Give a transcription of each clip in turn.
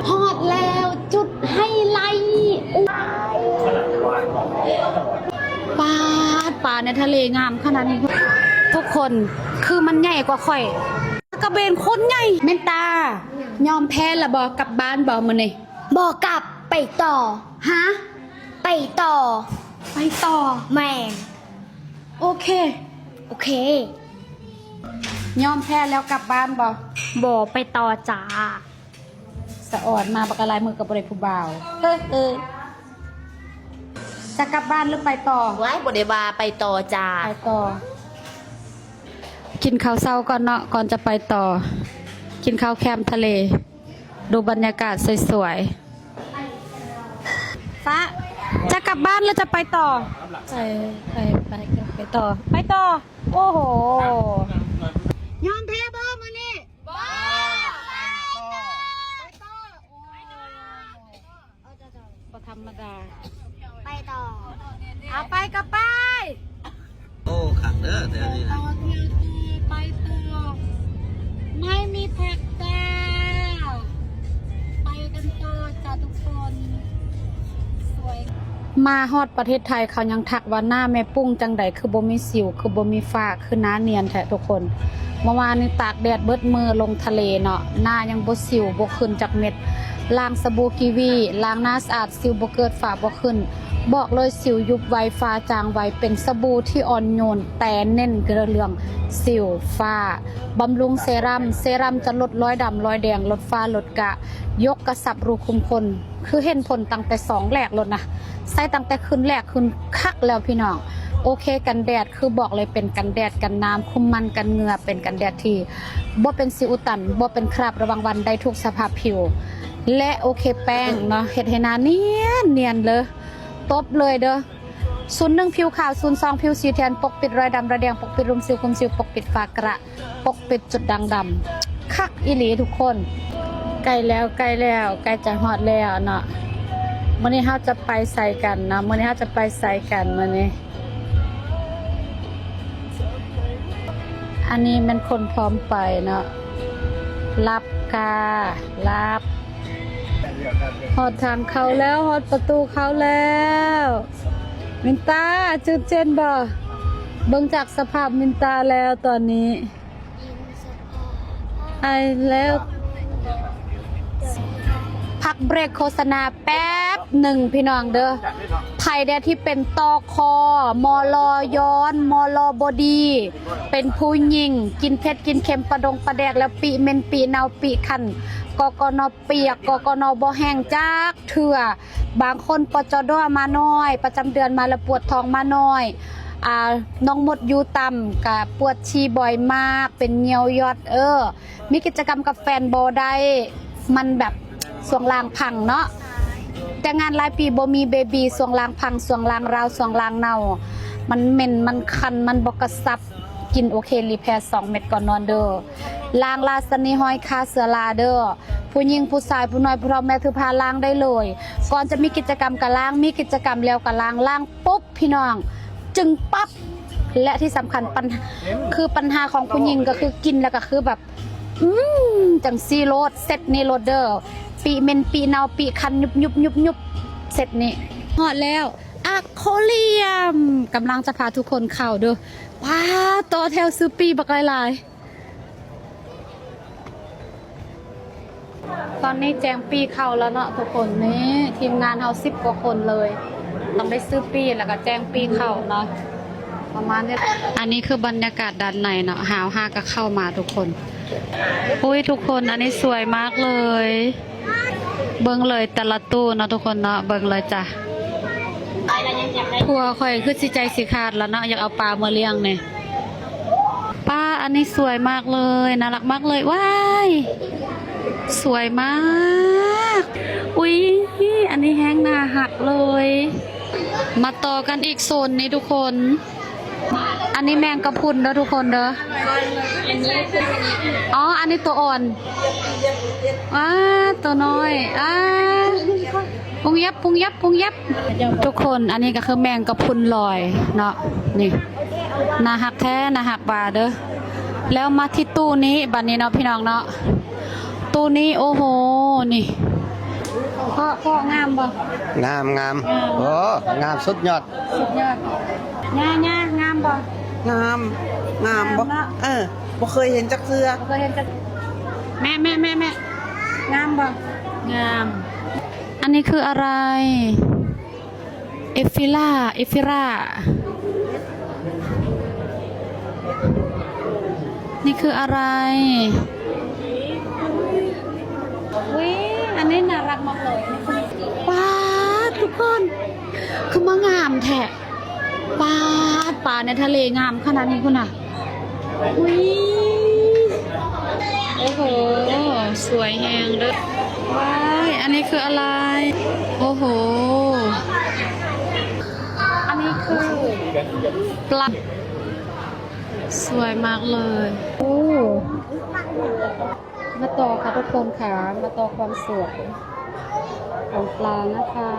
ຮອດແລ້ວຈຸດໄຮໄລ ປາດ ປາໃນທະເລງາມຂະໜາດນີ້ ທຸກຄົນ ຄືມັນໃຫຍ່ກວ່າຂ້ອຍ ກະເບນໂຄດໃຫຍ່ ແມ່ນຕາ ຍອມແພ້ລະບໍ່? ກັບບ້ານບໍ່ມື້ນີ້? ບໍ່ກັບ ໄປຕໍ່. ຮະ? ໄປຕໍ່. ໄປຕໍ່. ແມ່ນ. ໂອເຄ ໂອເຄ. ຍອມແພ້ແລ້ວກັບບ້ານບໍ່? ບໍ່ ໄປຕໍ່ຈ້າ. ສະອອນມາບັກຫຼາຍມື້ກະບໍ່ໄດ້ຜູ້ບ່າວ. ເອີ ເອີ ຈະກັບບ້ານຫຼືໄປຕໍ່? ວ້າຍ ບໍ່ໄດ້ວ່າ ໄປຕໍ່ຈ້າ. ໄປຕໍ່. ກິນເຂົ້າເຊົ້າກ່ອນເນາະ ກ່ອນຈະໄປຕໍ່. ກິນເຂົ້າແຄມທະເລ. ດູບັນຍາກາດສວຍໆ. ຟ້າ ຈະກັບບ້ານຫຼືຈະໄປຕໍ່? ໄປ ໄປ ໄປ ໄປຕໍ່ ໄປຕໍ່. ໂອ້ໂຫ ຍອມແພ້ບໍ່ມື້ນີ້? ບໍ່ ບໍ່ທຳມະດາ. ໄປຕໍ່ ເອົາໄປກະໄປ. ໂອ້ ຄັກເດີແຖວນີ້ນະ. ໄປຕໍ່ ໄມ່ມີພັກຈ້າ. ໄປກັນຕໍ່ຈ້າທຸກຄົນ. ສວຍ. ມາຮອດປະເທດໄທເຂົາຍັງທັກວ່າ ໜ້າແມ່ປຸ້ງຈັ່ງໃດຄືບໍ່ມີສິວ ຄືບໍ່ມີຝ້າ ຄືໜ້ານຽນແທ້ທຸກຄົນ. ເມື່ອວານນີ້ຕາກແດດເບິດມື້ລົງທະເລເນາະ ໜ້າຍັງບໍ່ສິວບໍ່ຂຶ້ນຈັກເມັດ. ລ້າງສະບູກີວີ ລ້າງໜ້າສະອາດ ສິວບໍ່ເກີດ ຝ້າບໍ່ຂຶ້ນ. ບອກເລີຍ ສິວຍຸບໄວ ຝ້າຈາງໄວ ເປັນສະບູທີ່ອ່ອນໂຍນ ແຕ່ເນັ້ນເລື່ອງສິວ ຝ້າ. ບຳລຸງເຊຣຳ ເຊຣຳຈະລົດລອຍດຳລອຍແດງ ລົດຝ້າລົດກະ ຍົກກະຊັບຮູຂຸມຂົນ. ຄືເຫັນຜົນຕັ້ງແຕ່ຊອງແລກໂລດນະ ໃຊ້ຕັ້ງແຕ່ຄືນແລກ ຄືນຄັກແລ້ວພີ່ນ້ອງ. ໂອເຄ ກັນແດດ ຄືບອກເລີຍ ເປັນກັນແດດກັນນ້ຳ ຄຸມມັນກັນເຫຍື້ອ ເປັນກັນແດດທີ່ບໍ່ເປັນສິວອຸດຕັນ ບໍ່ເປັນຄາບລະຫວ່າງວັນ ໄດ້ທຸກສະພາບຜິວ ແລະ ໂອເຄ ແປ້ງເນາະ ເຮັດໃຫ້ໜ້ານຽນໆເລີຍ. ຕົບເລີຍເດີ ສູນໜຶ່ງ ຜິວຂາວ ສູນສອງ ຜິວສີແທນ ປົກປິດຮອຍດຳຮອຍແດງ ປົກປິດຫຼຸມສິວ ຂຸມສິວ ປົກປິດຝ້າກະ ປົກປິດຈຸດດ່າງດຳ. ຄັກອີ່ຫຼີທຸກຄົນ. ໃກ້ແລ້ວ ໃກ້ແລ້ວ ໃກ້ຈະຮອດແລ້ວເນາະ. ມື້ນີ້ເຮົາຈະໄປໃສກັນເນາະ? ມື້ນີ້ເຮົາຈະໄປໃສກັນມື້ນີ້? ອັນນີ້ແມ່ນຄົນພ້ອມໄປເນາະ. ລັບກາ ລັບ. ຮອດທາງເຂົ້າແລ້ວ ຮອດປະຕູເຂົ້າແລ້ວ. ມິນຕາ ຕື່ນເຕັ້ນບໍ່? ເບິ່ງຈາກສະພາບມິນຕາແລ້ວຕອນນີ້. ໄປແລ້ວ ພັກເບຣກໂຄສະນາແປັບໜຶ່ງພີ່ນ້ອງເດີ. ໃຜແດ່ທີ່ເປັນຕໍ່ຄໍ ມໍລໍຍ້ອນ ມໍລໍບໍ່ດີ ເປັນຜູ້ຍິງ ກິນເຜັດກິນເຄັມ ປາດົງປາແດກ ແລ້ວປີເໝັນ ປີເນົ່າ ປີຄັນ ກກນ ປຽກ ກກນ ບໍ່ແຫ້ງຈັກເທື່ອ. ບາງຄົນ ປຈດ ມາໜ້ອຍ ປະຈຳເດືອນມາແລ້ວປວດທ້ອງມາໜ້ອຍ ອ່າ ນ້ອງມົດຢູ່ຕ່ຳ ກະປວດຊີ່ບ່ອຍມາກ ເປັນຍ່ຽວຢອດ ເອີ ມີກິດຈະກຳກັບແຟນບໍ່ໄດ້ ມັນແບບຊ່ວງລ່າງພັງເນາະ. ແຕ່ງງານຫຼາຍປີບໍ່ມີເບບີ ຊ່ວງລ່າງພັງ ຊ່ວງລ່າງລາວ ຊ່ວງລ່າງເນົ່າ ມັນເໝັນ ມັນຄັນ ມັນບໍ່ກະຊັບ. ກິນໂອເຄຣີແພສອງເມັດກ່ອນນອນເດີ. ລ້າງລາຊະນີຫ້ອຍຂ້າເຊື້ອລາເດີ. ຜູ້ຍິງ ຜູ້ຊາຍ ຜູ້ນ້ອຍ ຜູ້ເຖົ້າ ແມ່ຖືພາລ້າງໄດ້ເລີຍ. ກ່ອນຈະມີກິດຈະກຳກະລ້າງ ມີກິດຈະກຳແລ້ວກະລ້າງ. ລ້າງປຸບພີ່ນ້ອງ ຈຶ່ງປັບ. ແລະທີ່ສຳຄັນ ປັນ ຄືປັນຫາຂອງຜູ້ຍິງກະຄືກິນແລ້ວກະຄືແບບ ອືມ ຈັ່ງຊີ້ໂລດ ເຊັດນີ້ໂລດເດີ. ປີເໝັນ ປີເນົ່າ ປີຄັນ ຍຸບໆໆໆ ເຊັດນີ້. ຮອດແລ້ວ ອາຄວຣຽມ ກຳລັງຈະພາທຸກຄົນເຂົ້າເດີ. ວ້າ ຕໍ່ແຖວຊື້ປີ້ບັກຫຼາຍໆ. ຕອນນີ້ແຈ້ງປີ້ເຂົ້າແລ້ວເນາະທຸກຄົນ. ນີ້ທີມງານເຮົາສິບກວ່າຄົນເລີຍ ຕ້ອງໄດ້ຊື້ປີ້ແລ້ວກະແຈ້ງປີ້ເຂົ້າເນາະ ປະມານນີ້. ອັນນີ້ຄືບັນຍາກາດດ້ານໃນເນາະ ຫາວຫາກະເຂົ້າມາທຸກຄົນ. ອຸ້ຍ ທຸກຄົນ ອັນນີ້ສວຍມາກເລີຍ. ເບິ່ງເລີຍແຕ່ລະຕູ້ເນາະທຸກຄົນເນາະ ເບິ່ງເລີຍຈ້າ. ຜົວຂ້ອຍຄືຊິໃຈຊິຂາດລະເນາະ ຢາກເອົາປາມາລ້ຽງນີ້. ປ້າ ອັນນີ້ສວຍມາກເລີຍ ໜ້າລັກມາກເລີຍ. ວ້າຍ ສວຍມາກ. ອຸ້ຍ ອັນນີ້ແຮ່ງໜ້າຮັກເລີຍ. ມາຕໍ່ກັນອີກໂຊນນີ້ທຸກຄົນ. ອັນນີ້ແມງກະພຸນເດີທຸກຄົນເດີ. ອໍ ອັນນີ້ໂຕອ່ອນ. ອ້າ ໂຕນ້ອຍ. ອ້າ ປຸງຍັບ ປຸງຍັບ ປຸງຍັບ. ທຸກຄົນ ອັນນີ້ກະຄືແມງກະພຸນລອຍເນາະ. ນີ້ ໜ້າຮັກແທ້ ໜ້າຮັກຫວ່າເດີ. ແລ້ວມາທີ່ຕູ້ນີ້ ບາດນີ້ເນາະ ພີ່ນ້ອງເນາະ. ໂຕນີ້ ໂອ້ໂຫ ນີ້ ເພາະ ເພາະງາມບໍ່? ງາມ ງາມ ງາມ ໂອ້ ງາມສຸດຍອດ ສຸດຍອດ. ຍ່າ ຍ່າ ງາມບໍ່? ງາມ ງາມບໍ່? ງາມເນາະ ເອີ ບໍ່ເຄີຍເຫັນຈັກເທື່ອ ບໍ່ເຄີຍເຫັນຈັກ ແມ່ ແມ່ ແມ່ ແມ່ ງາມບໍ່? ງາມ. ອັນນີ້ຄືອະໄລ? ເອຟິລາ ເອຟິລາ ນີ້ຄືອະໄລ? ອຸ້ຍ ອັນນີ້ໜ້າລັກມາກເລີຍ. ປາດ ທຸກຄົນ ຄືມາງາມແທ້. ປາດ ປາໃນທະເລງາມຂະໜາດນີ້ພຸ້ນນະ. ອຸ້ຍ ໂອ້ໂຫ ສວຍແຮງເດີ້. ວ້າຍ ອັນນີ້ຄືອະໄລ? ໂອ້ໂຫ ອັນນີ້ຄືປາ ສວຍມາກເລີຍ. ໂອ້ ມາຕໍ່ຄ່ະທຸກຄົນຂາ ມາຕໍ່ຄວາມສວຍຂອງປານະຄະ.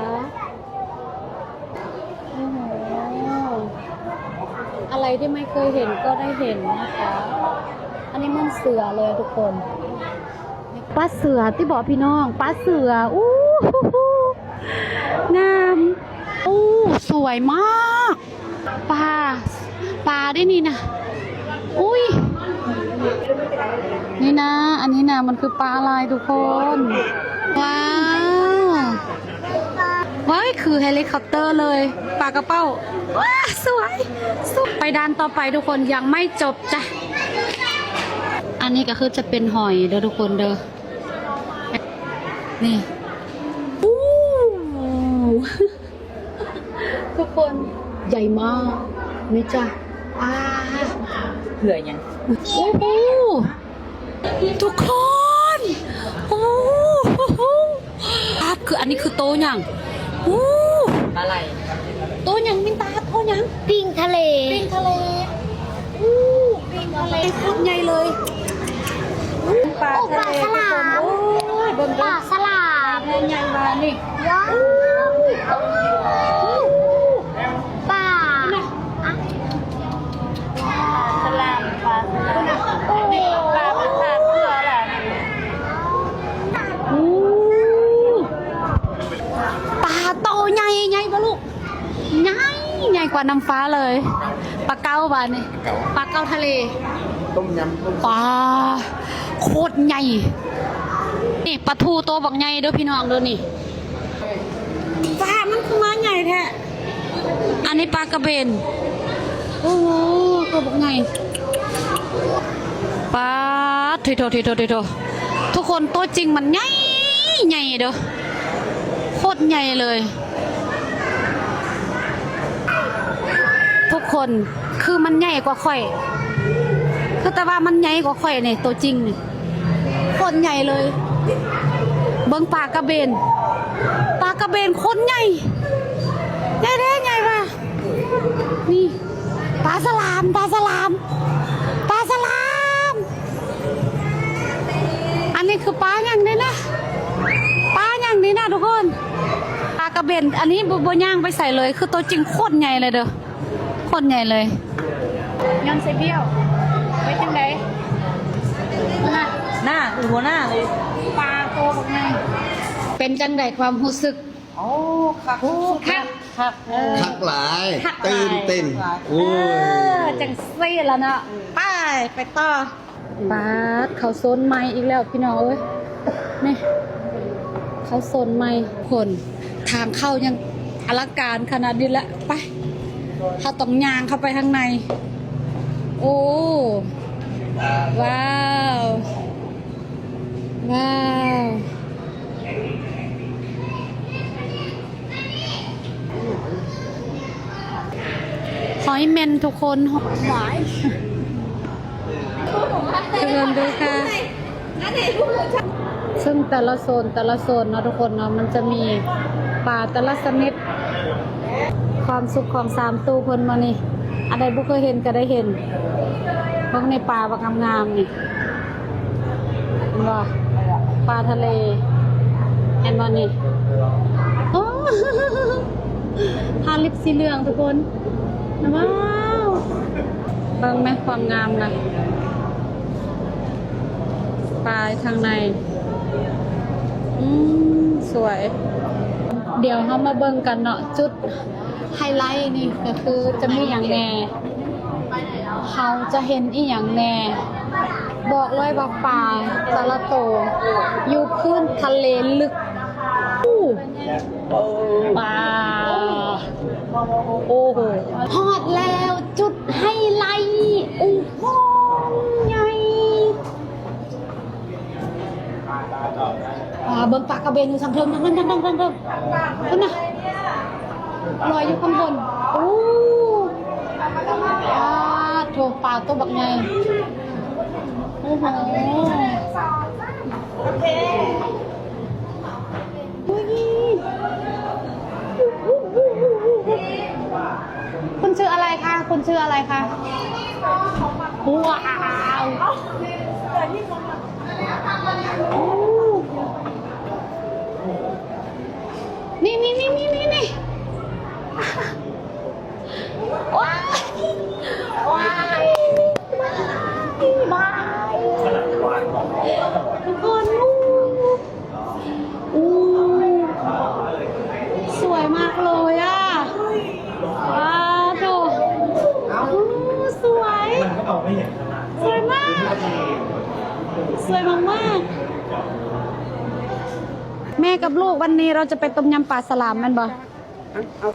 ໂອ້ໂຫ ອະໄລທີ່ໄມ່ເຄີຍເຫັນກໍໄດ້ເຫັນນະຄະ. ອັນນີ້ເໝືອນເສືອເລີຍທຸກຄົນ. ປາເສືອຕິເບາະພີ່ນ້ອງ ປາເສືອ. ອູ້ ງາມ. ອູ້ ສວຍມາກ. ປາ ປາເດ້ນີ້ນະ. ອຸ້ຍ ນີ້ນະ ອັນນີ້ນະ ມັນຄືປາອະໄລທຸກຄົນ. ວ້າວ ວ້າຍ ຄືເຮລິຄອບເຕີເລີຍ ປາກະເປົ້າ. ວ້າ ສວຍ ສວຍ. ໄປດ່ານຕໍ່ໄປທຸກຄົນ ຍັງໄມ່ຈົບຈ້ະ. ອັນນີ້ກໍຄືຈະເປັນຫອຍເດີ້ທຸກຄົນເດີ້ ນີ້. ອູ້ ທຸກຄົນ ໃຫຍ່ມາກນີ້ຈ້ະ. ອາ ເພື່ອຫຍັງ? ໂອ້ໂຫ ທຸກຄົນ ໂອ້ໂຫ ປາດ ຄື ອັນນີ້ຄືໂຕຫຍັງ? ໂອ້ ປາໄຫຼ. ໂຕຫຍັງມິນຕາ? ໂຕຫຍັງ? ປິງທະເລ ປິງທະເລ. ໂອ້ ປິງທະເລ ໂຄດໃຫຍ່ເລີຍ. ປາທະເລ ໂອ້ ປາສະຫຼາມ ທຸກຄົນ ໂອ້ຍ ເບິ່ງເດີ້ ປາສະຫຼາມ ປາໃຫຍ່ໆ ມານີ້. ວ້າວ ປາ ປາສະຫຼາມ ປາສະຫຼາມ. ໂອ້ ປາເປັນປາເສືອລະ. ໂອ້ ປາໂຕໃຫຍ່ ໃຫຍ່ບໍ່ລູກ? ໃຫຍ່ ໃຫຍ່ກວ່ານ້ຳຟ້າເລີຍ. ປາເກົ້າບາດນີ້ ປາເກົ້າ ປາເກົ້າທະເລ ຕົ້ມຍຳ ຕົ້ມ ປາໂຄດໃຫຍ່. ນີ້ປາທູໂຕບັກໃຫຍ່ເດີ້ພີ່ນ້ອງເດີ້ນີ້. ປາມັນຄືມາໃຫຍ່ແທ້. ອັນນີ້ປາກະເບນ. ໂອ້ໂຫ ໂຕບັກໃຫຍ່. ປາດ ໂທ້ໆໆ ທຸກຄົນ ໂຕຈິງມັນໃຫຍ່ ໃຫຍ່ເດີ້ ໂຄດໃຫຍ່ເລີຍ. ທຸກຄົນ ຄືມັນໃຫຍ່ກວ່າຂ້ອຍ ຄືແຕ່ວ່າມັນໃຫຍ່ກວ່າຂ້ອຍນີ້ ໂຕຈິງນີ້ ໂຄດໃຫຍ່ເລີຍ. ເບິ່ງປາກະເບນ ປາກະເບນໂຄດໃຫຍ່ ໃຫຍ່ແທ້ໃຫຍ່ວ່າ. ນີ້ ປາສະຫຼາມ ປາສະຫຼາມ ປາສະຫຼາມ. ອັນນີ້ຄືປາຫຍັງນີ້ນະ? ປາຫຍັງນີ້ນະທຸກຄົນ? ປາກະເບນ. ອັນນີ້ບໍ່ ບໍ່ຍ່າງໄປໃສເລີຍ ຄືໂຕຈິງໂຄດໃຫຍ່ເລີຍເດີ້ ໂຄດໃຫຍ່ເລີຍ. ຍ້ອນໃສ່ບ້ຽວ ເປັນຈັ່ງໃດ? ໜ້າ ໜ້າຄືຫົວໜ້າເລີຍ ປາໂຕບັກໃຫຍ່. ເປັນຈັ່ງໃດຄວາມຮູ້ສຶກ? ໂອ້ ຄັກ ໂອ້ ຄັກ ຄັກ ເອີ ຄັກຫຼາຍ ຄັກຫຼາຍ ຕື່ນເຕັ້ນ ຄັກຫຼາຍ. ໂອ້ຍ ເອີ ຈັ່ງຊີ້ລະເນາະ. ໄປ ໄປຕໍ່. ປາດ ເຂົ້າໂຊນໃໝ່ອີກແລ້ວພີ່ນ້ອງເອີຍ ນີ້ ເຂົ້າໂຊນໃໝ່. ຄົນ ທາງເຂົ້າຍັງອະລັງການຂະໜາດນີ້ແຫຼະ. ໄປ ເຮົາຕ້ອງຍ່າງເຂົ້າໄປທາງໃນ. ໂອ້ ວ້າວ ວ້າວ ຫອຍເໝັນທຸກຄົນ ຫອຍ ເບິ່ງເດີ້ຄ່ະ. ເຊິ່ງແຕ່ລະໂຊນ ແຕ່ລະໂຊນເນາະທຸກຄົນເນາະ ມັນຈະມີປາແຕ່ລະຊະນິດ. ຄວາມສຸກຂອງສາມຕູ້ເພິ່ນມື້ນີ້ ອັນໃດບໍ່ເຄີຍເຫັນກໍໄດ້ເຫັນ. ເບິ່ງໃນປາບັກງາມໆນີ້ ເຫັນບໍ່? ປາທະເລ ເຫັນບໍ່ນີ້? ໂອ້ ທາລິບສີເຫຼືອງທຸກຄົນ. ວ້າວ ເບິ່ງແມະ ຄວາມງາມນະ ປາທາງໃນ. ອືມ ສວຍ. ດຽວເຮົາມາເບິ່ງກັນເນາະ ຈຸດໄຮໄລນີ້ກໍຄືຈະມີຫຍັງແດ່ ເຮົາຈະເຫັນອີ່ຫຍັງແດ່. ບອກເລີຍວ່າປາແຕ່ລະໂຕຢູ່ພື້ນທະເລເລິກ. ປາ ໂອ້ໂຫ ຮອດແລ້ວຈຸດໄຮໄລ ອຸໂມງໃຫຍ່. ອ່າ ເບິ່ງປາກະເບນຢູ່ທາງເທິງ ເທິງ ເທິງ ເທິງ ເທິງ ເທິງ ພຸ້ນນະ ລອຍຢູ່ຂ້າງບົນ. ໂອ້ ປາໂທ້ ປາໂຕບັກໃຫຍ່. ໂອ້ໂຫ ໂອເຄ. คุณชื่ออะไรคะ คุณชื่ออะไรคะ? ว้าว นี่ นี่ นี่ นี่ นี่ ว้าย ว้าย ว้าย ทุกคน โอ้ สวยมากเลยอะ ว้าว โถ โอ้ สวย สวยมาก สวยมากๆ แม่กับลูก วันนี้เราจะไปต้มยำปลาสลามแม่นบ่? เอา